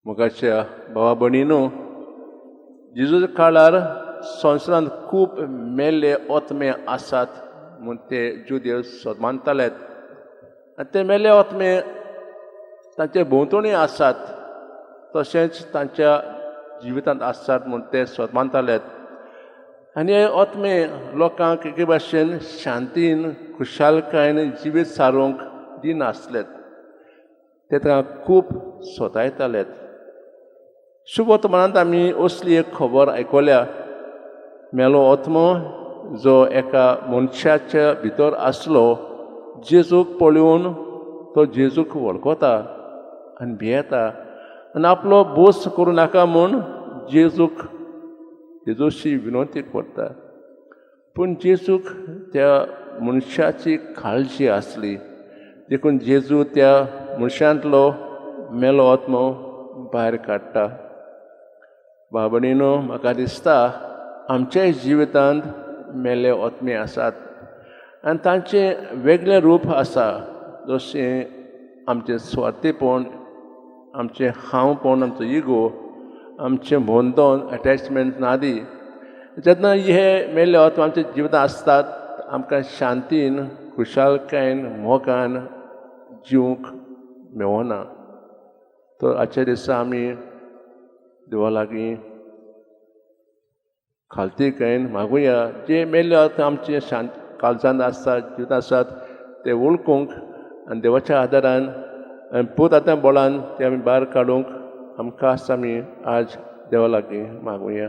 मोगाच्या भावा भयणीनो, जेजूच्या काळार संवसारांत खूब मेल्ले आत्मे आसात म्हूण ते जुदेव सोद मानताले आनी ते मेल्ले आत्मे तांचे भोंवतणी आसात, तशेंच तांच्या जिवितांत आसात म्हूण ते सोद मानताले. आनी हे आत्मे लोकांक एके भाशेन शांतीन, खुशालकायेन जिवीत सारूंक दिनासले. ते तांकां खूब सतायताले. शुभवर्तमानांत आमी असली एक खबर आयकल्या. मेलो आत्मो जो एका मनशाच्या भितर आसलो, जेजूक पळोवन तो जेजूक वळखता आनी भियेता आनी आपलो बोस करूं नाका म्हूण जेजूक, जेजूशी विनवती करता. पूण जेजूक त्या मनशाची काळजी आसली, देखून जेजू त्या मनशांतलो मेलो आत्मो भायर काडटा. भाव, म्हाका दिसता आमच्याय जिवितांत मेले आत्मे आसात आनी तांचें वेगळें रूप आसा, जशें आमचें स्वार्थीपण, आमचें हांवपण, आमचो इगो, आमचें बंधन, अटॅचमेंट नादी. जेन्ना हे मेल्ले आत्मे आमच्या जिवितांत आसतात, आमकां शांतीन, खुशालकायेन, मोगान जिवंक मेवना. तर आजच्या दिसा आमी देवा लागीं खालतीकायेन मागुया, जे मेल्ले आत्मे आमचे शांत काळजांत आसतात, जिवितांत आसात, ते वळखूंक आनी देवाच्या आदारान आनी पवित्र आत्म्या बळान ते आमी भायर काडूंक आमकां. आमी आज देवा लागीं मागुया.